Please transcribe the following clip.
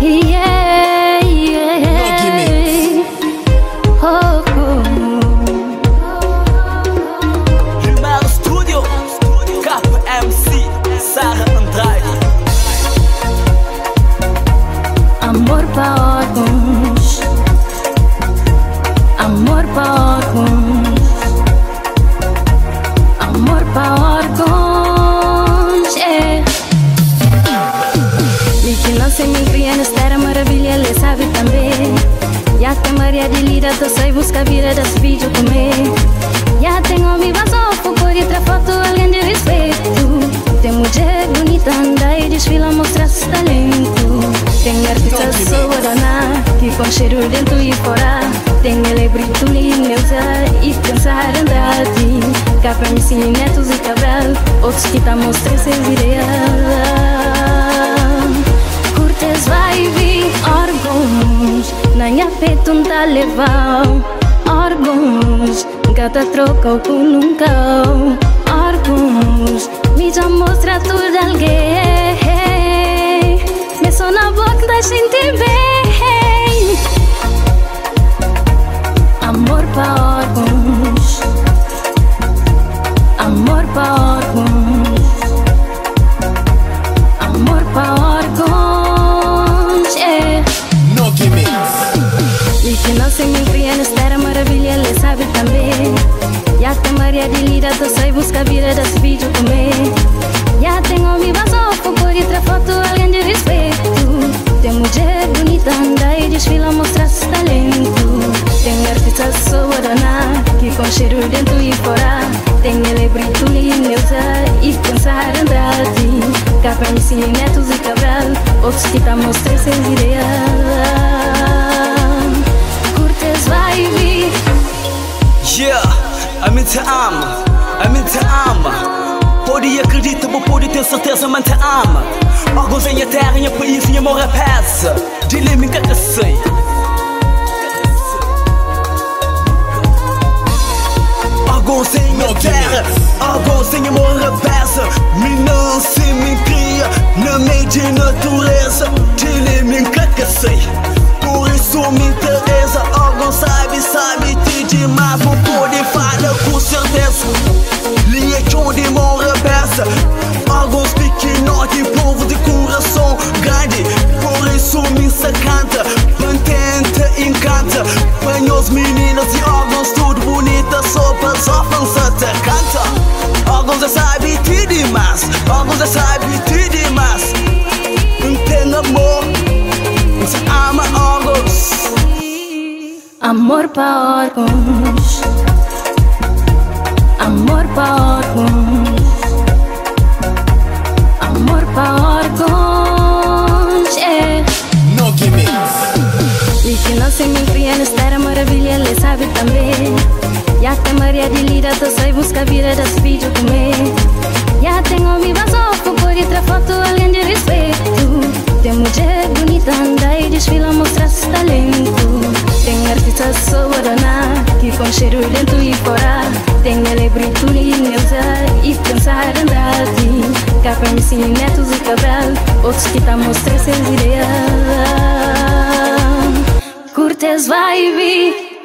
Yeah, yeah. Oh, oh. Primeiro Studio, KMC, Sara Andrade. Amor pa órgãos, amor pa órgãos, amor pa órgãos, yeah. E que nasce me cria nesta era maravilha, ele sabe também. Já tem Maria de Lira, tô sai busca vida das vídeos comer. Já tem homem basofo, por outra foto alguém de respeito. Tem mulher bonita, anda e desfila, mostra seu talento. Tem artista soberana, que com cheiro dentro e fora. Tem ele brito, Neuza e pensar Andrade. Capa, MC, Netos e Cabral, outros que tá mostrando seus ideais. Curtes vai vir órgãos, na minha peito um tá levão. Órgãos, gata troca com nunca. Órgãos, me já mostra tudo alguém. Me só na boca da gente bem. Amor pa órgãos, amor pa órgãos, amor pa órgãos, yeah. No gimmicks. E que nasce me cria nesta era maravilha, ele sabe também. Já tem Maria de Lira, tô sai busca vida das vídeos comer. Já tem homem basofo, por outra foto alguém de respeito. Tem mulher bonita, anda e desfila, mostra seu talento. Tem artista soberana, que com cheiro dentro e fora. Tem ele brito, Neuza e pensar Andrade. KMC, Netos e Cabral, outros que tá mostrando seus ideais. Curtes vai vir. Yeah, a mim te ama, a mim te ama. Pode acreditar, mas pode ter certeza, mas te ama. Alguns em minha terra, em país, minha morra pesa. Dile-me que sei. Alguns em minha terra, alguns em minha morra pesa. Me não se me cria, na meio de natureza. Dile-me que sei. Por isso me interessa. Alguns sabe, sabe te demais. Vou poder falar com certeza. Linha de morra pesa. Alguns pequenote, povo de coração grande. Por isso me se canta, tenta, encanta. Panhos meninas e órgãos tudo bonita. Sopa, só fansa te canta. Alguns já sabe te demais, alguns já sabe te demais. Não tem amor, não se ama órgãos. Amor pa órgãos, amor pa órgãos, amor pa órgãos, yeah. No gimmicks. E que nasce me cria nesta era maravilha, ele sabe também. Já tem Maria de Lira, tô sai busca vida das vídeos comer. Já tem homem basofo, por outra foto alguém de respeito. Tem mulher bonita, anda e desfila, mostra seu talento. Tem artista soberana, que com cheiro dentro e fora. Tem ele brito, Neuza e pensar Andrade. KMC, Netos e Cabral, outros que tá mostrando seus ideais. Curtes vai vir.